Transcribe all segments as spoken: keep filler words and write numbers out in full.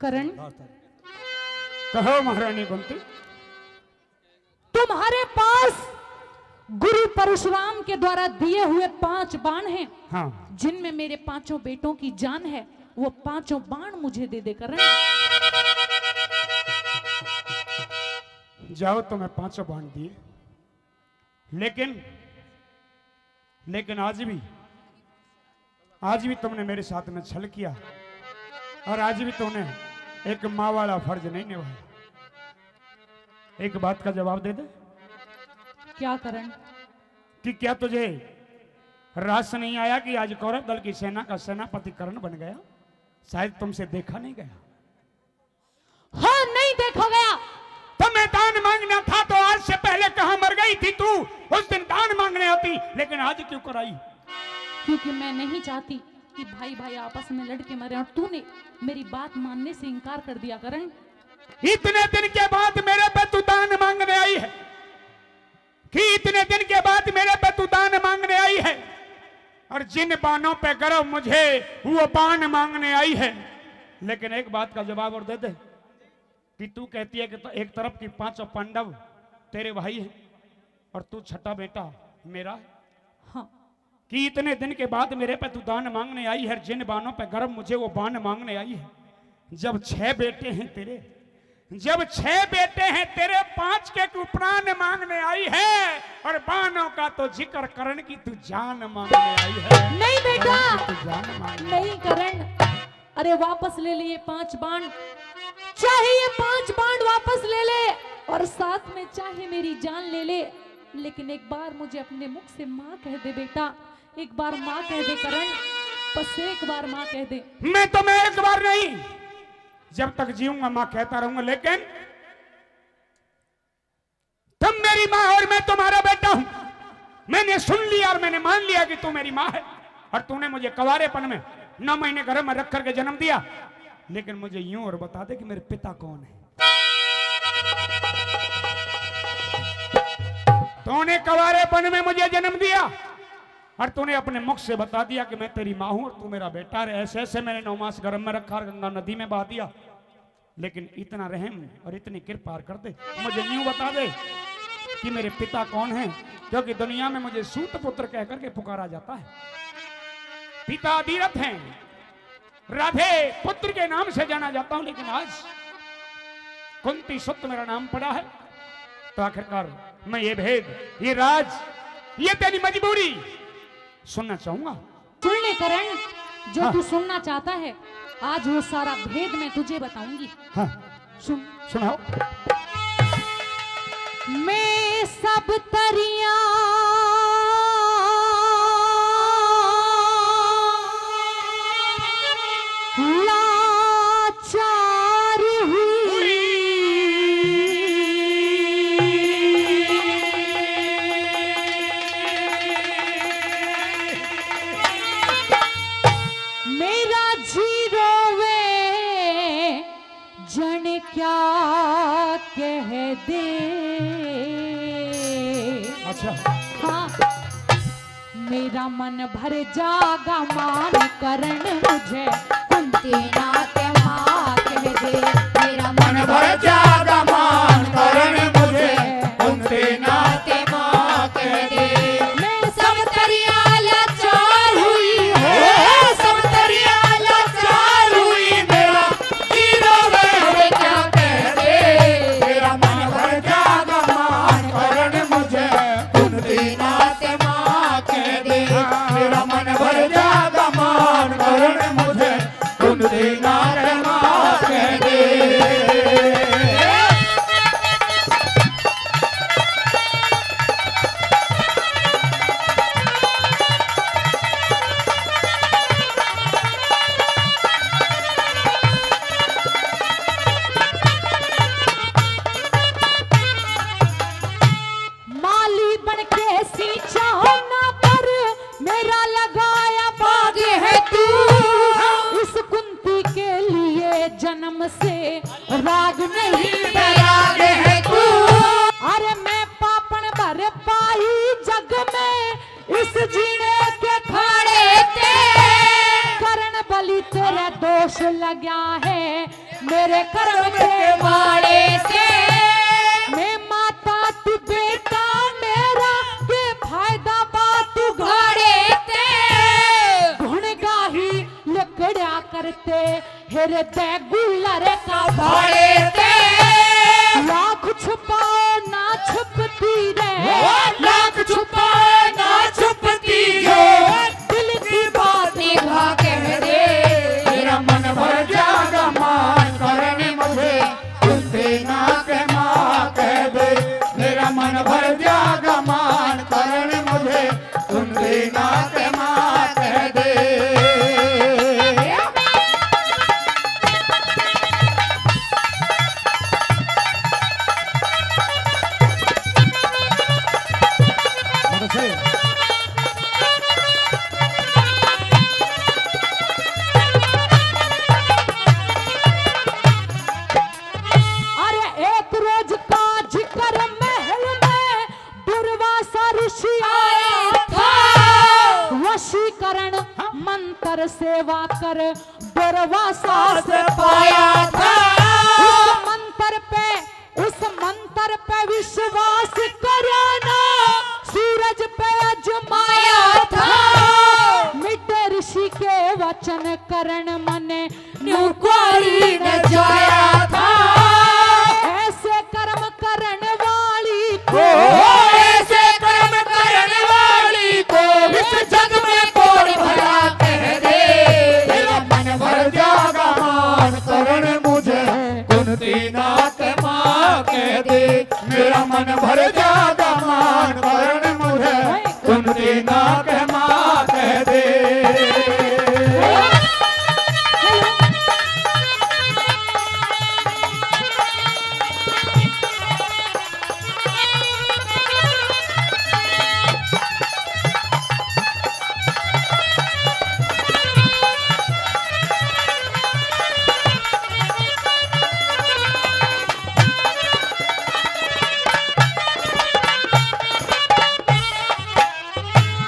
करण। कहो महारानी कुंती। तुम्हारे पास गुरु परशुराम के द्वारा दिए हुए पांच बाण हैं, हाँ। जिनमें मेरे पांचों बेटों की जान है, वो पांचों बाण मुझे दे दे करण। जाओ, तुम्हें पांचों बाण दिए, लेकिन, लेकिन आज भी, आज भी तुमने मेरे साथ में छल किया और आज भी तूने एक माँ वाला फर्ज नहीं निभाया। एक बात का जवाब दे दे। क्या करण? कि क्या तुझे रास नहीं आया कि आज कौरव दल की सेना का सेनापति कर्ण बन गया? शायद तुमसे देखा नहीं गया। हाँ, नहीं देखा गया। तो मैं दान मांगना था तो आज से पहले कहाँ मर गई थी तू? उस दिन दान मांगने आती, लेकिन आज क्यों कराई? क्योंकि मैं नहीं चाहती कि भाई भाई आपस में लड़के मरे और तूने मेरी बात मानने से इनकार कर दिया करण। इतने दिन के बाद मेरे पे तू दान मांगने आई है कि इतने दिन के बाद मेरे पे तू दान मांगने आई है और जिन बाणों पे गर्व मुझे वो बाण मांगने आई है। लेकिन एक बात का जवाब और दे दे कि तू कहती है कि तो एक तरफ की पांचों पांडव तेरे भाई हैं और तू छठा बेटा मेरा है। हाँ। कि इतने दिन के बाद मेरे पे तू दान मांगने आई है, जिन बाणों पे गर्व मुझे वो बाण मांगने आई है। जब छह बेटे हैं तेरे, जब छह बेटे हैं तेरे, पांच के तू प्राण मांगने आई है और बाणों का तो जिक्र करण की तू जान मांगने आई है। नहीं बेटा, करण की तू जान मांगने नहीं करण। अरे वापस ले ले ये पांच बाण, चाहे ये पांच बाण वापस ले ले और साथ में चाहे मेरी जान ले ले, लेकिन एक बार मुझे अपने मुख से माँ कह दे बेटा, एक बार माँ कह दे करण, बस एक बार माँ कह दे। मैं तो मैं एक बार नहीं, जब तक जीऊंगा माँ कहता रहूंगा, लेकिन तुम मेरी माँ और मैं तुम्हारा बेटा हूं। मैंने सुन लिया और मैंने मान लिया कि तू मेरी माँ है और तूने मुझे कवारेपन में नौ महीने गर्भ में रख करके जन्म दिया, लेकिन मुझे यूं और बता दे कि मेरे पिता कौन है। तूने कवारेपन में मुझे जन्म दिया और तूने अपने मुख से बता दिया कि मैं तेरी माँ हूं और तू मेरा बेटा है। ऐसे ऐसे मैंने नौ मास गर्भ में रखा और गंगा नदी में बहा दिया, लेकिन इतना रहम और इतनी कृपा कर दे, मुझे यूं बता दे कि मेरे पिता कौन है, क्योंकि दुनिया में मुझे सूत पुत्र कह करके पुकारा जाता है। पिता अधिरथ हैं, राधे पुत्र के नाम से जाना जाता हूं, लेकिन आज कुंती सुत मेरा नाम पड़ा है, तो आखिरकार मैं ये भेद, ये राज, ये तेरी मजबूरी सुनना चाहूंगा। सुन ले करण, जो हाँ। तू सुनना चाहता है, आज वो सारा भेद मैं तुझे बताऊंगी। हाँ। सुन। सुनाओ। मैं सब तरिया लाचार हुई। मेरा जी रोवे जन क्या कह दे। अच्छा। हाँ। मेरा मन भर जागा मान करण मुझे कुंती नाथ माँ कह दे। मेरा मन भर जागा मान करण मुझे कुंती नाथ माँ कह दे। मैं सब तरिया लाचार हुई है, सब तरिया लाचार हुई, मेरा जी रोवे क्या कह दे। मेरा मन भर जागा मान करण मुझे कुंती नाथ माँ कह दे। मेरा मन भर जागा मान करण मुझे कुंती नाथ माँ कह दे। माली बन के सींचा होना पर मेरा लगाया बाग है तू। इस कुंती के लिए जन्म से राग नहीं बैराग है तू। अरे मैं पापण भर पाई जग में इस जीने के खाड़े ते। करण बलि तेरा दोष लग्या है, तेरे कर्म के माड़े से। मैं माता तू बेटा मेरा, के फायदा बात तू घाड़े ते। गुण गाही लकड़ा करते, हिरदय गुलर का भाड़े ते। लाख छुपाओ ना छुपती रे। ओ, लाख छुपाओ ना छुपती रे। दिल की बात निभा कह दे। मेरा मन भर जागा मान करण मुझे, कुंती ना के माँ कह दे। मेरा मन भर जागा मान करण मुझे, कुंती ना के माँ कह दे। अरे एक रोज का जिक्र महल में दुर्वासा ऋषि आया था। वशीकरण मंत्र सेवा कर दुर्वासा से पाया था। उस मंत्र पे, उस मंत्र पे विश्वास करो ना, सूरज पे अजमाया था। मिटे ऋषि के वचन करण मने न्यू कुंवारी न जाया था। ऐसे कर्म करण वाली को, ओ, ऐसे कर्म करण वाली को इस जग में कौन भला कह दे। मेरा मन भर जागा मान करण मुझे, कुंती ना के माँ कह दे। मेरा मन भर जागा मान करण मुझे, कुंती ना के माँ कह दे।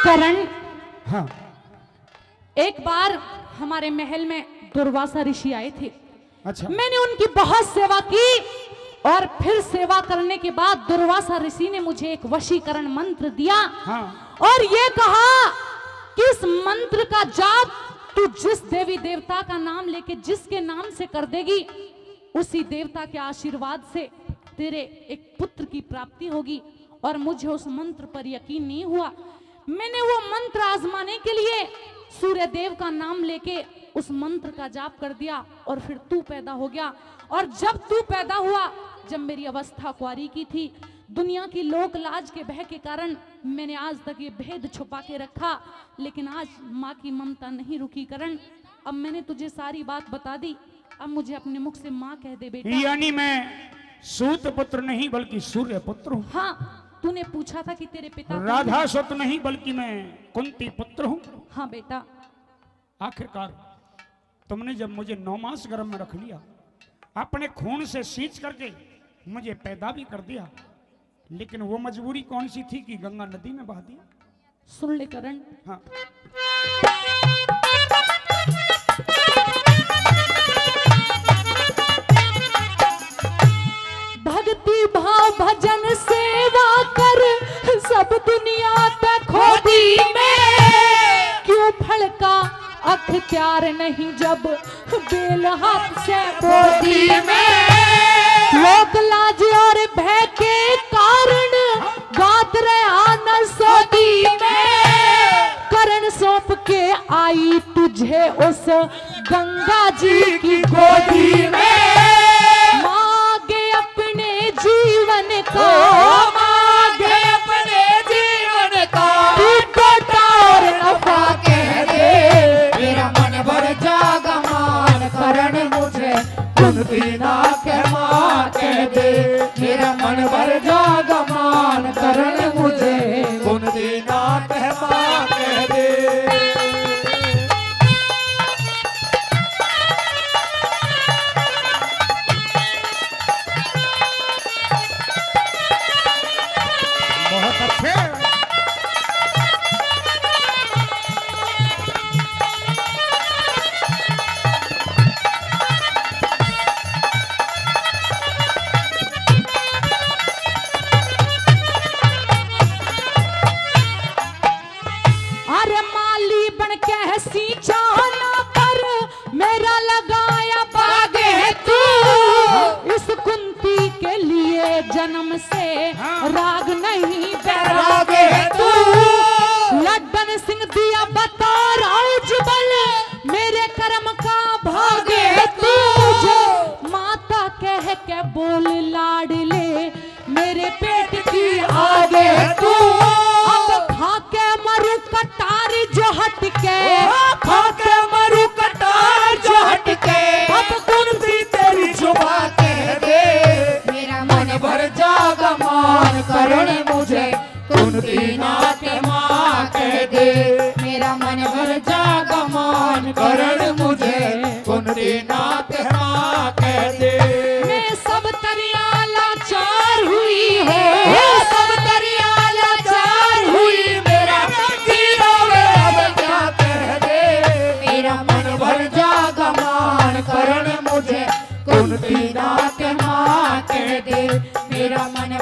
करण, हाँ। एक बार हमारे महल में दुर्वासा ऋषि आए थे। अच्छा। मैंने उनकी बहुत सेवा की और फिर सेवा करने के बाद दुर्वासा ऋषि ने मुझे एक वशीकरण मंत्र दिया। हाँ। और ये कहा कि इस मंत्र का जाप तू जिस देवी देवता का नाम लेके जिसके नाम से कर देगी, उसी देवता के आशीर्वाद से तेरे एक पुत्र की प्राप्ति होगी। और मुझे उस मंत्र पर यकीन नहीं हुआ। मैंने वो मंत्र आजमाने के लिए सूर्य देव का नाम लेके उस मंत्र का जाप कर दिया और फिर तू पैदा हो गया। और जब तू पैदा हुआ, जब मेरी अवस्था कुंवारी की थी, दुनिया की लोक लाज के भय के कारण मैंने आज तक ये भेद छुपा के रखा, लेकिन आज माँ की ममता नहीं रुकी करण। अब मैंने तुझे सारी बात बता दी, अब मुझे अपने मुख से माँ कह दे बेटा। यानी मैं सूत पुत्र नहीं बल्कि सूर्य पुत्र हूँ। हाँ, तूने पूछा था कि तेरे पिता कौन है? राधा सुत नहीं बल्कि मैं कुंती पुत्र हूँ। हाँ बेटा। आखिरकार तुमने जब मुझे नौ मास गर्भ में रख लिया, अपने खून से सींच करके मुझे पैदा भी कर दिया, लेकिन वो मजबूरी कौन सी थी कि गंगा नदी में बहा दिया? सुन ले करण। हाँ। भक्ति भाव भजन सेवा कर, सब दुनिया ते खोदी में। क्यों फल का अख्तियार नहीं जब बेल हाथ से बोदी में। लोक लाज और भय के कारण गात रहा न सोदी में। करण सौंप के आई तुझे उस गंगा जी की गोदी में। मांगे अपने जीवन का, ओ, मांगे अपने जीवन का तू घाटा और नफा कह दे। मेरा मन भर जागा मान करण मुझे कुंती ना के माँ कह दे। मेरा मन भर जागा मान करण मुझे कुंती ना के माँ कह दे। बहुत अच्छे। जन्म से हाँ। राग नहीं राग है तू। लड्डन सिंह दिया बता राउज बल, मेरे कर्म का भाग है तू। मुझे माता कह के बोल लाडले, मेरे पेट की आग है तू। अब खा के मरू कटार जो हटके, खा के मरू कटार जो हटके। अब कौन सी तेरी जुबा कह दे, मेरा मन भर जागा मान करण मुझे कुंती नाथ माँ कह दे। मेरा मन भर जागा मान करण मुझे कुंती नाथ माँ कह दे। मैं सब तरिया लाचार हुई है। सब तरिया लाचार हुई, मेरा जीना मेरा क्या कह दे। मेरा मन भर जागा मान करण मुझे कुंती नाथ माँ कह दे। मेरा मन